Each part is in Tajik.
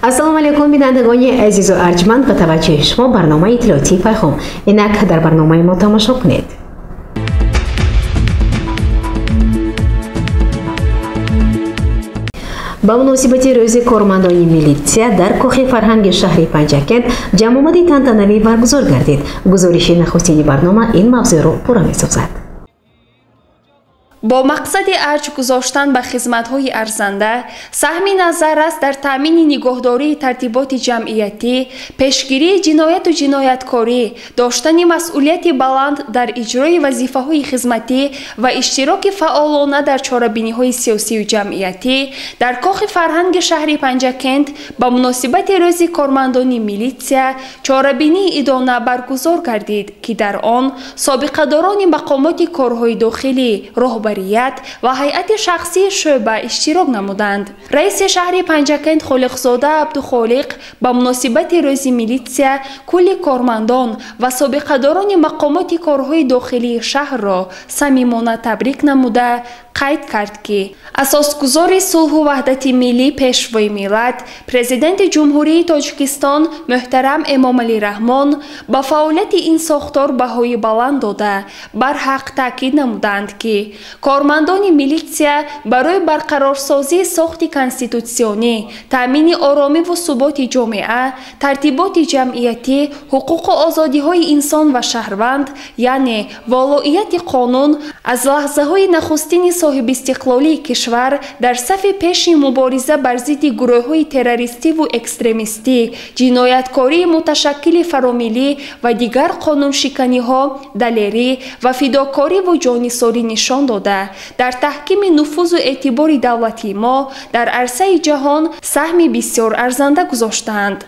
Ассалому алайкум, бинандагони азизу арҷманд, ба таваҷҷӯҳи шумо барномаи иттилоотии Пайғом. Инак дар барномаи мо тамошо кунед. Ба муносибати рӯзи кормандони милитсия дар кохи фарҳанги шаҳри Панҷакент ҷамъомади тантанавӣ баргузор гардид. Гузориши нахустини барнома ин мавзӯъро пурра месозад. Бо мақсади арҷ гузоштан ба хизматҳои арзанда, саҳми назаррас дар таъмини нигоҳдории тартиботи ҷамъиятӣ, пешгирии ҷинояту ҷинояткорӣ, доштани масъулияти баланд дар иҷрои вазифаҳои хизматӣ ва иштироки фаъолона дар чорабиниҳои сиёсию ҷамъиятӣ, дар кохи фарҳанги шаҳри Панҷакент ба муносибати рӯзи кормандони милитсия чорабинии идона баргузор гардид, ки дар он собиқадорони мақомоти корҳои дохилӣ, роҳбарият ва ҳайати шахсии шӯъба иштирок намуданд. Раиси шаҳри Панҷакент Холиқзода Абдухолиқ ба муносибати рӯзи милитсия кулли кормандон ва собиқадорони мақомоти корҳои дохилии шаҳрро самимона табрик намуда, қайд кард, ки асосгузори сулҳу ваҳдати миллӣ, пешвои миллат, президенти Ҷумҳурии Тоҷикистон муҳтарам Эмомалӣ Раҳмон ба фаъолияти ин сохтор баҳои баланд дода, барҳақ таъкид намуданд, ки кормандони милитсия барои барқарорсозии сохти конститутсионӣ, таъмини оромиву суботи ҷомеа, тартиботи ҷамъиятӣ, ҳуқуқу озодиҳои инсон ва шаҳрванд, яъне волоияти қонун, аз лаҳзаҳои нахустини соҳибистиқлолии кишвар дар сафи пеши мубориза бар зидди гурӯҳҳои террористиву экстремистӣ, ҷинояткории муташаккили фаромиллӣ ва дигар қонуншиканиҳо далерӣ ва фидокориву ҷонисорӣ нишон дода, дар таҳкими нуфузу эътибори давлати мо дар арсаи ҷаҳон саҳми бисёр арзанда гузоштаанд.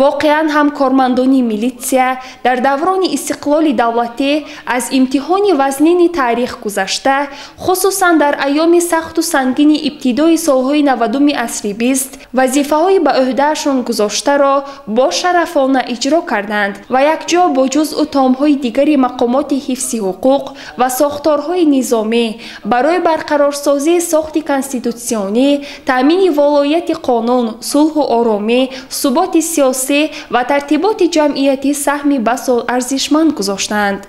Воқеан ҳам кормандони милитсия дар даврони истиқлоли давлатӣ аз имтиҳони вазнини таърих гузашта, хусусан дар айёми сахту сангини ибтидои солҳои 90-уми асри 20 вазифаҳои ба ӯҳдаашон гузоштаро бошарафона иҷро карданд ва якҷо бо ҷузъу томҳои дигари мақомоти ҳифзи ҳуқуқ ва сохторҳои низомӣ барои барқарорсозии сохти конститутсионӣ, таъмини волоияти қонун, сулҳу оромӣ, суботи сиёсӣ ва тартиботи ҷамъиятӣ саҳми басо арзишманд гузоштанд.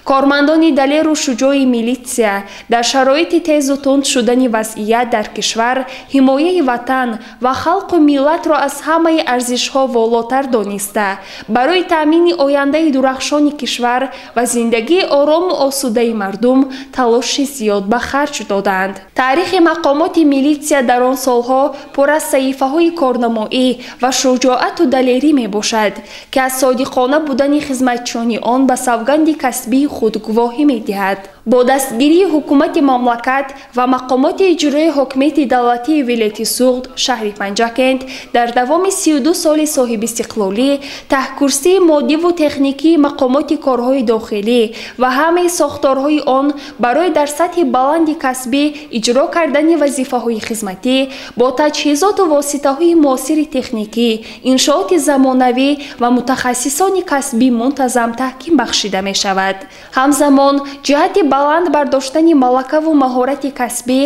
Кормандони далеру шуҷои милитсия дар шароити тезу тунд шудани вазъият дар кишвар ҳимояи ватан ва халқу миллатро аз ҳамаи арзишҳо волотар дониста, барои таъмини ояндаи дурахшони кишвар ва зиндагии орому осудаи мардум талоши зиёд ба харҷ доданд. Таърихи мақомоти милитсия дар он солҳо пур аз саҳифаҳои корнамоӣ ва шуҷоату далерӣ мебошад, ки аз содиқона будани хизматчиёни он ба савганди касбии худ гувоҳӣ медиҳад. Бо дастгирии ҳукумати мамлакат ва мақомоти иҷрои ҳокимияти давлатии вилояти Суғд, шаҳри Панҷакент дар давоми 32 соли соҳибистиқлолӣ таҳкурсии моддиву техникии мақомоти корҳои дохилӣ ва ҳамаи сохторҳои он барои дар сатҳи баланди касбӣ иҷро кардани вазифаҳои хизматӣ бо таҷҳизоту воситаҳои муосири техникӣ, иншооти замонавӣ ва мутахассисони касбӣ мунтазам таҳким бахшида мешавад. Ҳамзамон ҷиҳати баланд бардоштани малакаву маҳорати касбӣ,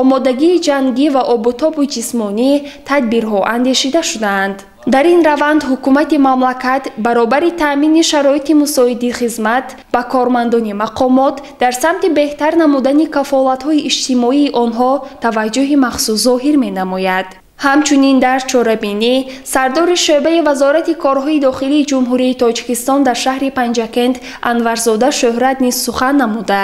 омодагии ҷангӣ ва обутобу ҷисмонӣ тадбирҳо андешида шудаанд. Дар ин раванд ҳукумати мамлакат баробари таъмини шароити мусоиди хизмат ба кормандони мақомот дар самти беҳтар намудани кафолатҳои иҷтимоии онҳо таваҷҷӯҳи махсус зоҳир менамояд. Ҳамчунин дар чорабинӣ сардори шӯъбаи Вазорати корҳои дохилии Ҷумҳурии Тоҷикистон дар шаҳри Панҷакент Анварзода Шӯҳрат низ сухан намуда,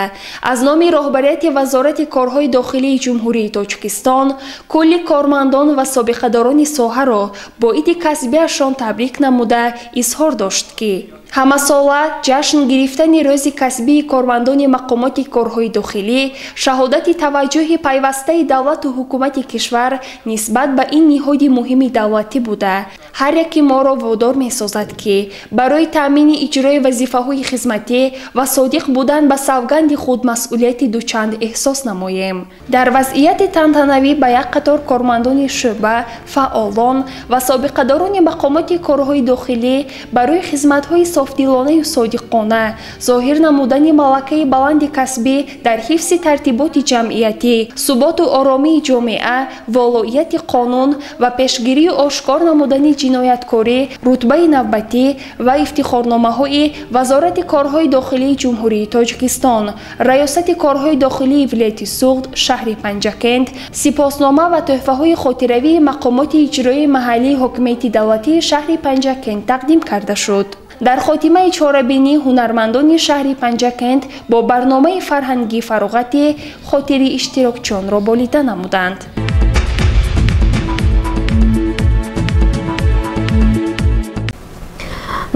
аз номи роҳбарияти Вазорати корҳои дохилии Ҷумҳурии Тоҷикистон кулли кормандон ва собиқадорони соҳаро бо иди касбиашон табрик намуда изҳор дошт, ки ҳамасола ҷашн гирифтани рӯзи касбии кормандони мақомоти корҳои дохилӣ шаҳодати таваҷҷӯҳи пайвастаи давлату ҳукумати кишвар нисбат ба ин ниҳоди муҳими давлатӣ буда, ҳар яке моро водор месозад, ки барои таъмини иҷрои вазифаҳои хизматӣ ва содиқ будан ба савганди худ масъулияти дучанд эҳсос намоем. Дар вазъияти тантанавӣ ба як қатор кормандони шӯъба, фаъолон ва собиқадорони мақомоти корҳои дохилӣ барои хизматҳои софдилонаю содиқона, зоҳир намудани малакаи баланди касбӣ дар ҳифзи тартиботи ҷамъиятӣ, суботу оромии ҷомеа, волоияти қонун ва пешгирию ошкор намудани ҷинояткорӣ рутбаи навбатӣ ва ифтихорномаҳои Вазорати корҳои дохилии Ҷумҳурии Тоҷикистон, Раёсати корҳои дохилии вилояти Суғд, шаҳри Панҷакент, сипоснома ва тӯҳфаҳои хотиравии мақомоти иҷроии маҳаллии ҳокимияти давлатии шаҳри Панҷакент тақдим карда шуд. Дар хотимаи чорабинӣ ҳунармандони шаҳри Панҷакент бо барномаи фарҳангӣ фароғатӣ хотири иштирокчиёнро болида намуданд.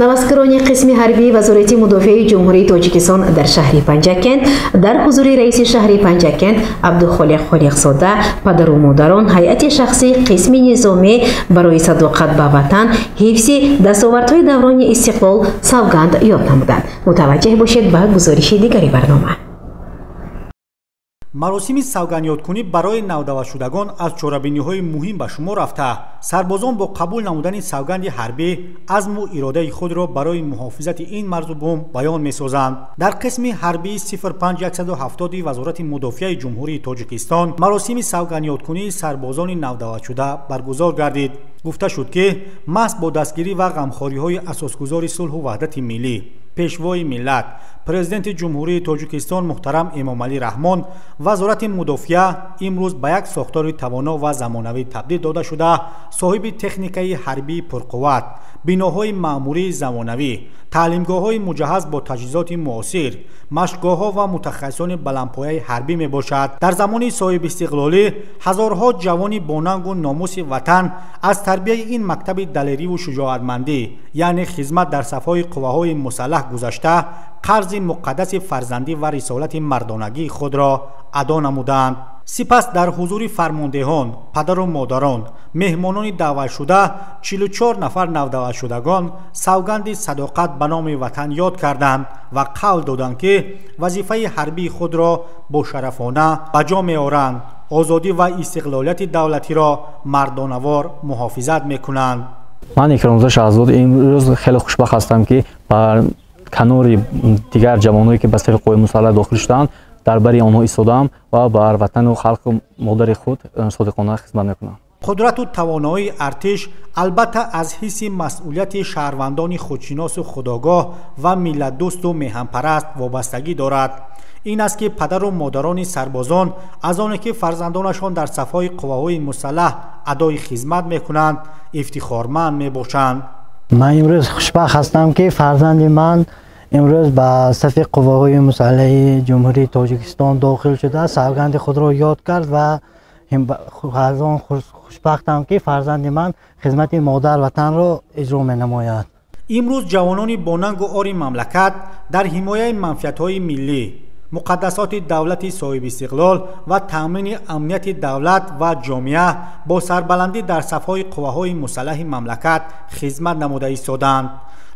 Наваскарони қисми ҳарбии Вазорати мудофиаи Ҷумҳурии Тоҷикистон дар шаҳри Панҷакент дар ҳузури раиси шаҳри Панҷакент Абдухолиқ Холиқзода, падару модарон, ҳайати шахсии қисми низомӣ барои садоқат ба ватан, ҳифзи дастовардҳои даврони истиқлол савганд ёд намуданд. Мутаваҷҷеҳ бошед ба гузориши дигари барнома. Маросими савгандёдкунӣ барои навдаъватшудагон аз чорабиниҳои муҳим ба шумор рафта, сарбозон бо қабул намудани савганди ҳарбӣ азму иродаи худро барои муҳофизати ин марзу бум баён месозанд. Дар қисми ҳарбии 05170 Вазорати мудофиаи Ҷумҳурии Тоҷикистон маросими савгандёдкунии сарбозони навдаъватшуда баргузор гардид. Гуфта шуд, ки маҳз бо дастгирӣ ва ғамхориҳои асосгузори сулҳу ваҳдати миллӣ, пешвои миллат, президенти Ҷумҳурии Тоҷикистон муҳтарам Эмомалӣ Раҳмон, Вазорати мудофиа имрӯз ба як сохтори тавоно ва замонавӣ табдил дода шуда, соҳиби техникаи ҳарбии пурқувват, биноҳои маъмурии замонавӣ, таълимгоҳҳои муҷаҳҳаз бо таҷҳизоти муосир, машқгоҳҳо ва мутахассисони баландпояи ҳарбӣ мебошад. Дар замони соҳибистиқлолӣ ҳазорҳо ҷавони бонангу номуси ватан аз тарбияи ин мактаби далериву шуҷоатмандӣ, яъне хизмат дар сафҳои қувваҳои мусаллаҳ гузашта, қарзи муқаддаси фарзандӣ ва рисолати мардонагии худро адо намуданд. Сипас дар ҳузури фармондеҳон, падару модарон, меҳмонони даъватшуда 44 нафар навдаъватшудагон савганди садоқат ба номи ватан ёд карданд ва қавл доданд, ки вазифаи ҳарбии худро бошарафона ба ҷо меоранд, озодӣ ва истиқлолияти давлатиро мардонавор муҳофизат мекунанд. Ман Икромзода Шаҳзод имрӯз хеле хушбахт ҳастам, ки ба канори дигар ҷавоное, ки ба сафи қувваи мусаллаҳ дохил шуданд, дар бари онҳо истодаам ва бар ватану халқу модари худ содиқона хизмат мекунам. Қудрату тавоноии артиш албатта аз ҳисси масъулияти шаҳрвандони худшиносу худогоҳ ва миллатдӯсту меҳанпараст вобастагӣ дорад. Ин аст, ки падару модарони сарбозон аз оне ки фарзандонашон дар сафҳои қувваҳои мусаллаҳ адои хизмат мекунанд, ифтихорманд мебошанд. Ман имрӯз хушбахт ҳастам, ки фарзанди ман имрӯз ба сафи қувваҳои мусаллаҳи Ҷумҳурии Тоҷикистон дохил шуда, савганди худро ёд кард ва аз он хушбахтам, ки фарзанди ман хизмати модар ватанро иҷро менамояд. Имрӯз ҷавонони бонангу ори мамлакат дар ҳимояи манфиатҳои миллӣ, муқаддасоти давлати соҳибистиқлол ва таъмини амнияти давлат ва ҷомеа бо сарбаландӣ дар сафҳои қувваҳои мусаллаҳи мамлакат хизмат намуда истодаанд.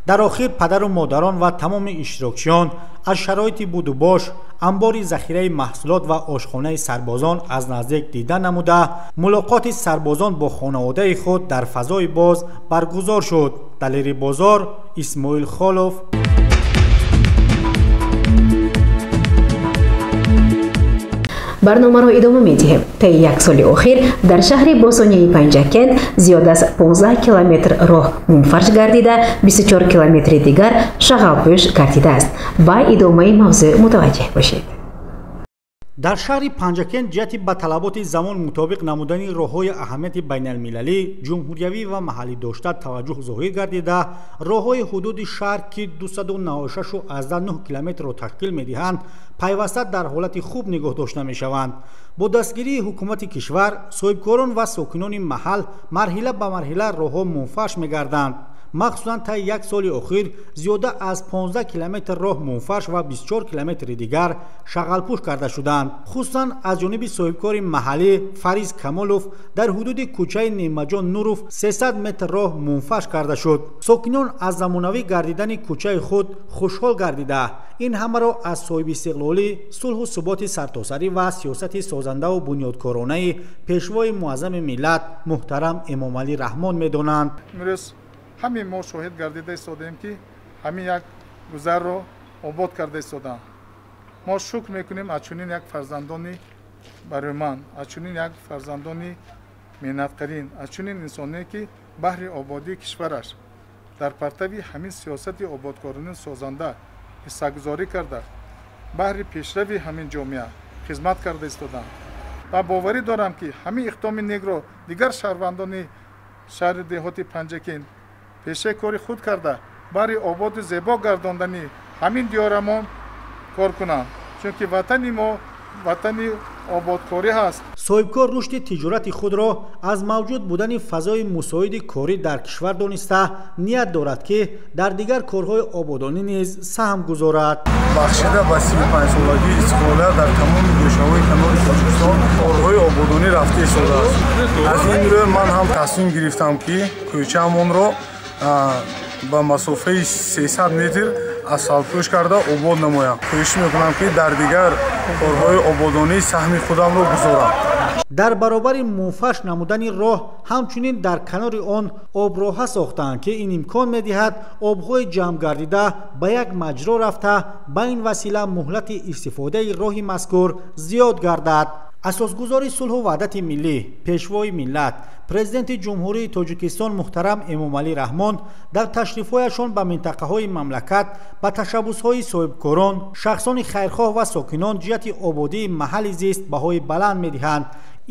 Дар охир падару модарон ва тамоми иштирокчиён аз шароити будубош, анбори захираи маҳсулот ва ошхонаи сарбозон аз наздик дида намуда, мулоқоти сарбозон бо хонаводаи худ дар фазои боз баргузор шуд. Далери Бозор, Исмоил Холов. Барномаро идома медиҳем. Таи як соли охир дар шаҳри босонияи Панҷакент зиёд аз 15 километр роҳ мунфарш гардида, 24 километри дигар шағалпӯш гардидааст. Ба идомаи мавзӯъ мутаваҷҷеҳ бошед. Дар шаҳри Панҷакент ҷиҳати ба талаботи замон мутобиқ намудани роҳҳои аҳамияти байналмилалӣ, ҷумҳуриявӣ ва маҳаллӣ дошта таваҷҷӯҳ зоҳир гардида, роҳҳои ҳудуди шаҳр, ки 296,9 километрро ташкил медиҳанд, пайваста дар ҳолати хуб нигоҳ дошта мешаванд. Бо дастгирии ҳукумати кишвар, соҳибкорон ва сокинони маҳал марҳила ба марҳила роҳҳо мунфарш мегарданд. Махсусан таи як соли охир зиёда аз 15 километр роҳ мунфарш ва 24 километри дигар шағалпӯш карда шуданд. Хусусан аз ҷониби соҳибкори маҳаллӣ Фариз Камолов дар ҳудуди кӯчаи Неъматҷон Нуров 300 метр роҳ мунфарш карда шуд. Сокинон аз замонавӣ гардидани кӯчаи худ хушҳол гардида, ин ҳамаро аз соҳибистиқлолӣ, сулҳу суботи сартосарӣ ва сиёсати созандаву бунёдкоронаи пешвои муаззами миллат муҳтарам Эмомалӣ Раҳмон медонанд. Ҳамин мо шоҳид гардида истодаем, ки ҳамин як гузарро обод карда истоданд. Мо шукр мекунем аз чунин як фарзандони барӯманд, аз чунин як фарзандони меҳнатқарин, аз чунин инсоне ки баҳри ободии кишвараш дар партави ҳамин сиёсати ободкоронӣ созанда ҳиссагузорӣ карда, баҳри пешрави ҳамин ҷомеа хизмат карда истоданд. Ва боварӣ дорам, ки ҳамин иқдоми некро дигар шаҳрвандони шаҳри деҳоти Панҷакент пешаи кори худ карда, баҳри ободу зебо гардондани ҳамин диёрамон кор кунанд, чунки ватани мо ватани ободкорӣ ҳаст. Соҳибкор рушди тиҷорати худро аз мавҷуд будани фазои мусоиди корӣ дар кишвар дониста, ният дорад, ки дар дигар корҳои ободонӣ низ саҳм гузорад. Бахшида ба 35-солагии истиқлолият дар тамоми гӯшаҳои канори Тоҷикистон корҳои ободонӣ рафта истодааст. Аз ин рӯ ман ҳам тасмим гирифтам, ки кӯчаамонро ба масофаи 300 метр асфалтпӯш карда обод намоям. Кӯшиш мекунам, ки дар дигар корҳои ободонӣ саҳми худамро гузорам. Дар баробари мунфарш намудани роҳ, ҳамчунин дар канори он оброҳа сохтаанд, ки ин имкон медиҳад обҳои ҷамъгардида ба як маҷро рафта, ба ин васила муҳлати истифодаи роҳи мазкур зиёд гардад. Асосгузори сулҳу ваҳдати миллӣ, пешвои миллат, президенти Ҷумҳурии Тоҷикистон муҳтарам Эмомалӣ Раҳмон дар ташрифҳояшон ба минтақаҳои мамлакат ба ташаббусҳои соҳибкорон, шахсони хайрхоҳ ва сокинон ҷиҳати ободии маҳалли зист баҳои баланд медиҳанд.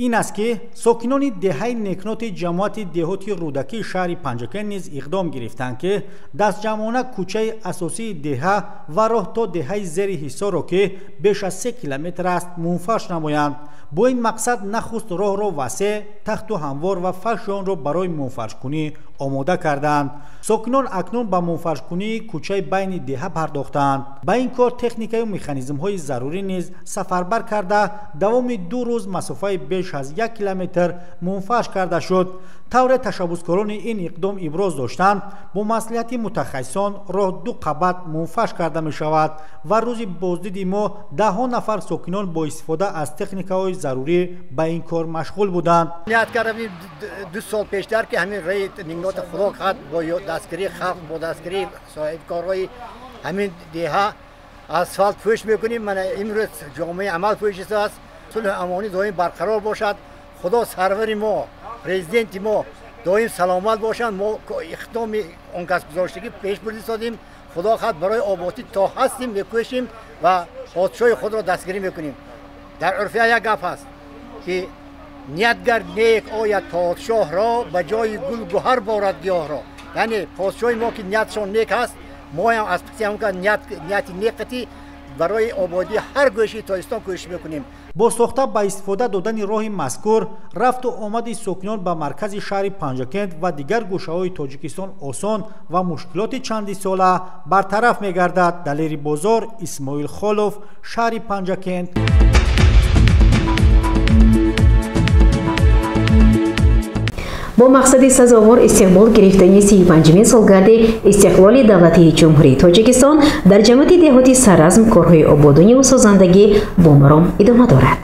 Ин аст, ки сокинони деҳаи Некноти ҷамоати деҳоти Рӯдакии шаҳри Панҷакент низ иқдом гирифтанд, ки дастҷамъона кӯчаи асосии деҳа ва роҳ то деҳаи зери Ҳисорро, ки беш аз 3 километр аст, мунфарш намоянд. Бо ин мақсад нахуст роҳро васеъ, тахту ҳамвор ва фарши онро барои мунфаршкунӣ омода карданд. Сокинон акнун ба мунфаршкунии кӯчаи байни деҳа пардохтаанд. Ба ин кор техникаю механизмҳои зарурӣ низ сафарбар карда, давоми 2 рӯз масофаи беш аз 1 километр мунфарш карда шуд. Тавре ташаббускорони ин иқдом иброз доштанд, бо маслиҳати мутахассисон роҳ 2 қабат мунфарш карда мешавад ва рӯзи боздиди мо даҳҳо нафар сокинон бо истифода аз техникаҳои зарурӣ ба ин кор машғул буданд. Ният кардам 2 сол пештар, ки ҳамин роҳи Некноти худо хоҳад бо дастгирии халқ, бо дастгирии соҳибкорҳои ҳамин деҳа асфалт пӯш мекунем. Мана имрӯз ҷомеаи амал пӯш истодааст. Сулҳу амонӣ доим барқарор бошад. Худо сарвари мо, президенти мо доим саломат бошанд. Мо иқдоми он кас гузоштагӣ пеш бурда истодем. Худо хоҳад барои ободӣ то ҳастем мекӯшем ва подшоҳи худро дастгирӣ мекунем. Дар урфия як гап ҳаст, ки ниятгар нек ояд подшоҳро, ба ҷои гул гӯҳар борад гиёҳро. Яъне подшоҳи мо ки ниятшон нек ҳаст, моям аз паси ҳамон нияти некати барои ободии ҳар гӯшаи Тоҷикистон кӯшиш мекунем. Бо сохта ба истифода додани роҳи мазкур, рафту омади сокинон ба маркази шаҳри Панҷакент ва дигар гӯшаҳои Тоҷикистон осон ва мушкилоти чандисола бартараф мегардад. Далери Бозор, Исмоил Холов, шаҳри Панҷакент. Бо мақсади сазовор истиқбол гирифтани 35-мин солгарди истиқлоли давлатии Ҷумҳурии Тоҷикистон дар ҷамоати деҳоти Саразм корҳои ободониву созандагӣ бо маром идома дорад.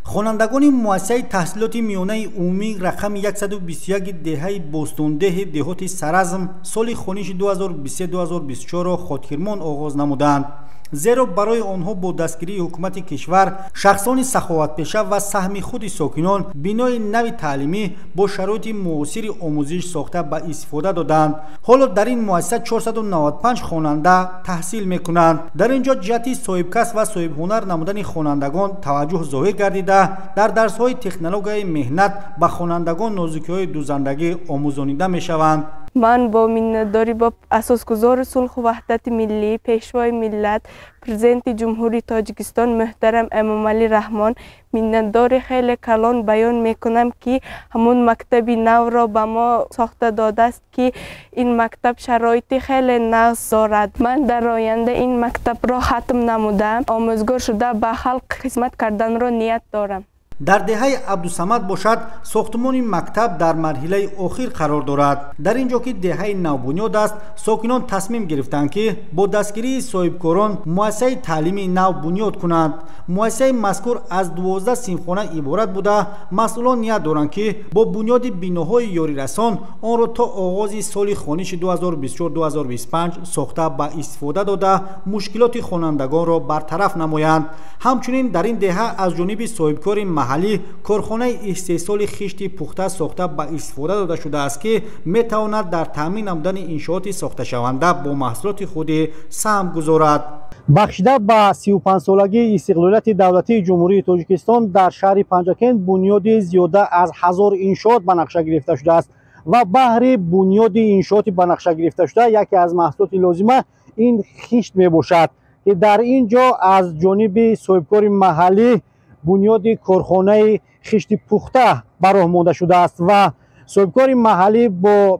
Хонандагони муассисаи таҳсилоти миёнаи умумӣ рақами 121 деҳаи Бостондеҳи деҳоти Саразм соли хониши 2023-2024-ро хотирмон оғоз намуданд. Зеро барои онҳо бо дастгирии ҳукумати кишвар, шахсони саховатпеша ва саҳми худи сокинон бинои нави таълимӣ бо шароити муосири омӯзиш сохта ба истифода доданд. Ҳоло дар ин муассиса 495 хонанда таҳсил мекунанд. Дар ин ҷо ҷиҳати соҳибкасб ва соҳибҳунар намудани хонандагон таваҷҷӯҳ зоҳир гардида, дар дарсҳои технологияи меҳнат ба хонандагон нозукиҳои дузандагӣ омӯзонида мешаванд. Ман бо миннатдорӣ ба асосгузори сулҳу ваҳдати миллӣ, пешвои миллат, президенти Ҷумҳурии Тоҷикистон муҳтарам Эмомалӣ Раҳмон миннатдори хеле калон баён мекунам, ки ҳамун мактаби навро ба мо сохта додааст, ки ин мактаб шароити хеле нағз дорад. Ман дар оянда ин мактабро хатм намуда, омӯзгор шуда ба халқ хизмат карданро ният дорам. Дар деҳаи Абдусамад бошад, сохтмони мактаб дар марҳилаи охир қарор дорад. Дар ин ҷо ки деҳаи навбунёд аст, сокинон тасмим гирифтанд, ки бо дастгирии соҳибкорон муассисаи таълимии нав бунёд кунанд. Муассисаи мазкур аз 12 синфхона иборат буда, масъулон ният доранд, ки бо бунёди биноҳои ёрирасон онро то оғози соли хониши 2024-2025 сохта ба истифода дода, мушкилоти хонандагонро бартараф намоянд. Ҳамчунин дар ин деҳа аз ҷониби соҳибкори маҳаллӣ корхонаи истеҳсоли хишти пухта сохта ба истифода дода шудааст, ки метавонад дар таъмин намудани иншооти сохташаванда бо маҳсулоти худӣ саҳм гузорад. Бахшида ба 35-солагии истиқлолияти давлатии Ҷумҳурии Тоҷикистон дар шаҳри Панҷакент бунёди зиёда аз 1000 иншоот ба нақша гирифта шудааст ва баҳри бунёди иншооти ба нақша гирифташуда яке аз маҳсулоти лозима ин хишт мебошад, ки дар ин ҷо аз ҷониби соҳибкори маҳаллӣ бунёди корхонаи хишти пухта ба роҳ монда шудааст ва соҳибкори маҳаллӣ бо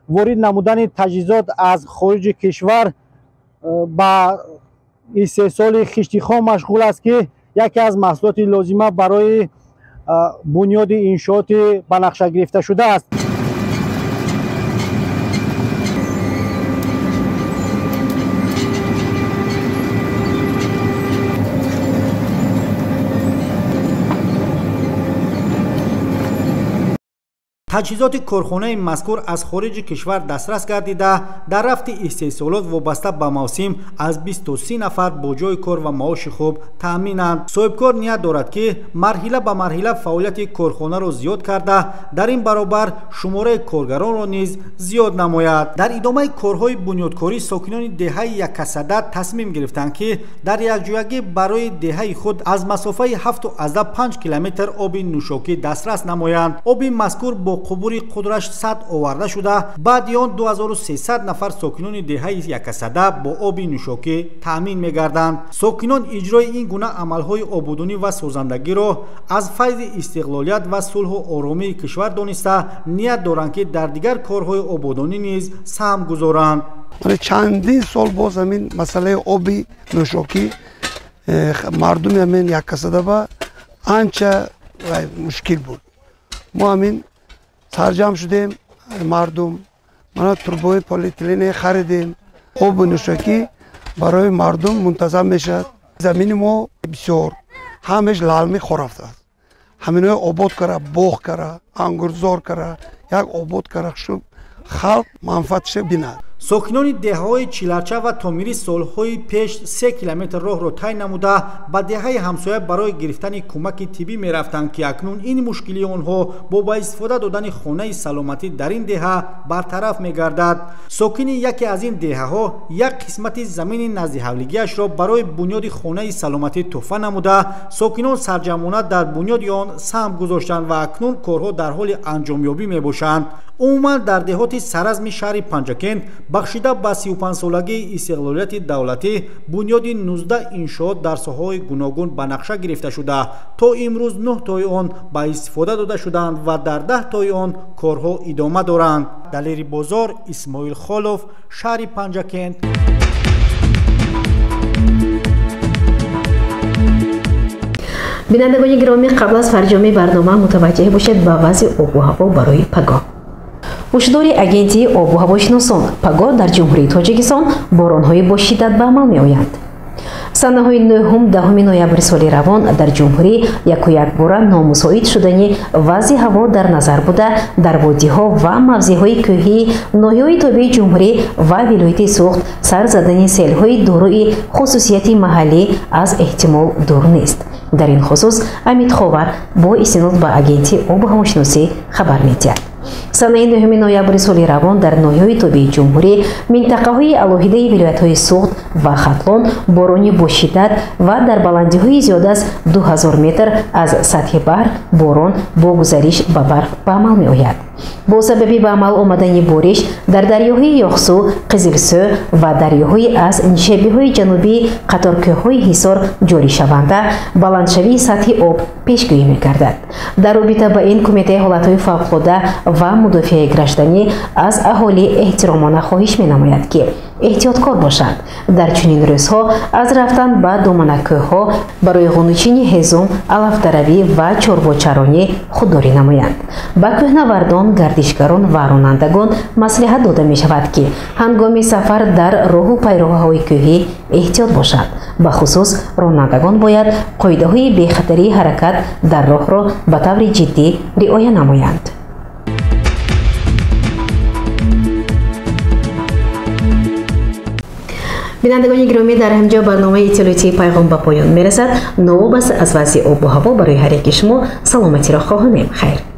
ворид намудани таҷҳизот аз хориҷи кишвар ба истеҳсоли хишти хом машғул аст, ки яке аз маҳсулоти лозима барои бунёди иншооти ба нақша гирифта шудааст. Таҷҳизоти корхонаи мазкур аз хориҷи кишвар дастрас гардида, дар рафти истеҳсолот вобаста ба мавсим аз 20 то 30 нафар бо ҷойи кор ва маоши хуб таъминанд. Соҳибкор ният дорад, ки марҳила ба марҳила фаъолияти корхонаро зиёд карда, дар ин баробар шумораи коргаронро низ зиёд намояд. Дар идомаи корҳои бунёдкорӣ сокинони деҳаи Якасада тасмим гирифтанд, ки дар якҷоягӣ барои деҳаи худ аз масофаи 7,5 километр оби нӯшокӣ дастрас намоянд. Оби мазкур бо қубури қудраш сад оварда шуда, баъди он 2300 нафар сокинони деҳаи Якасада бо оби нӯшокӣ таъмин мегарданд. Сокинон иҷрои ин гуна амалҳои ободонӣ ва созандагиро аз файзи истиқлолият ва сулҳу оромии кишвар дониста, ният доранд, ки дар дигар корҳои ободонӣ низ саҳм гузоранд. Чандин сол боз ҳамин масъалаи оби нӯшокӣ мардуми ҳамин Якасада ба анча мушкил буд. Мо ҳамин сарҷам шудем, мардум мана турбои полиэтилене харидем. Оби нӯшокӣ барои мардум мунтазам мешавад. Замини мо бисёр ҳамеш лалми хорафтааст. Ҳаминои обод кара, боғ кара, ангурзор кара, як обод кара, шуб халқ манфаатша бинад. Сокинони деҳаҳои Чиларча ва Томирӣ солҳои пеш 3 километр роҳро тай намуда ба деҳаи ҳамсоя барои гирифтани кӯмаки тиббӣ мерафтанд, ки акнун ин мушкилии онҳо бо ба истифода додани хонаи саломатӣ дар ин деҳа бартараф мегардад. Сокини яке аз ин деҳаҳо як қисмати замини назди ҳавлигиашро барои бунёди хонаи саломатӣ тӯҳфа намуда, сокинон сарҷамъона дар бунёди он саҳм гузоштанд ва акнун корҳо дар ҳоли анҷомёбӣ мебошанд. Умуман дар деҳоти саразми шаҳри Панҷакент бахшида ба 35-солагии истиқлолияти давлатӣ бунёди 19 иншоот дар соҳаҳои гуногун ба нақша гирифта шуда, то имрӯз 9 тои он ба истифода дода шудаанд ва дар 10 тои он корҳо идома доранд. Далери Бозор, Исмоил Холов, шаҳри Панҷакент. Бинандагони гиромӣ, қабл аз фарҷоми барнома мутаваҷҷеҳ бошед ба вазъи обу ҳаво барои пагоҳ. Ҳушдори агентии обу ҳавошиносон: пагоҳ дар Ҷумҳурии Тоҷикистон боронҳои бо шиддат ба амал меоянд. Санаҳои 9-10 ноябри соли равон дар ҷумҳурӣ яку якбора номусоид шудани вазъи ҳаво дар назар буда, дар водиҳо ва мавзеъҳои кӯҳии ноҳияҳои тобеи ҷумҳурӣ ва вилояти Суғд сар задани селҳои дорои хусусияти маҳаллӣ аз эҳтимол дур нест. Дар ин хусус Амид Ховар бо истинод ба агентии обу ҳавошиносӣ хабар медиҳад. Санаи 9 ноябри соли равон дар ноҳияҳои тобеи ҷумҳурӣ, минтақаҳои алоҳидаи вилоятҳои Суғд ва Хатлон борони бо шиддат ва дар баландиҳои зиёд аз 2000 метр аз сатҳи баҳр борон бо гузариш ба барф ба амал меояд. Бо сабаби ба амал омадани бориш дар дарёҳои Ёхсу, Қизилсӯ ва дарёҳои аз нишебиҳои ҷанубии қаторкӯҳҳои Ҳисор ҷоришаванда баландшавии сатҳи об пешгӯӣ мегардад. Дар робита ба ин Кумитаи ҳолатҳои фавқулода ва мудофиаи гражданӣ аз аҳолӣ эҳтиромона хоҳиш менамояд, ки Эҳтиёткор бошанд. Дар чунин рӯзҳо аз рафтан ба доманакӯҳҳо барои ғунучини ҳезум, алафдаравӣ ва чорвочаронӣ худдорӣ намоянд. Ба кӯҳнавардон, гардишгарон ва ронандагон маслиҳат дода мешавад, ки ҳангоми сафар дар роҳу пайроҳаҳои кӯҳӣ эҳтиёт бошанд. Бахусус ронандагон бояд қоидаҳои бехатарии ҳаракат дар роҳро ба таври ҷиддӣ риоя намоянд. Бинандагони гиромӣ, дар ҳамҷо барномаи иттилоотии Пайғом ба поён мерасад. Новобаста аз вазъи обу ҳаво барои ҳар яки шумо саломатиро хоҳонем. Хайр.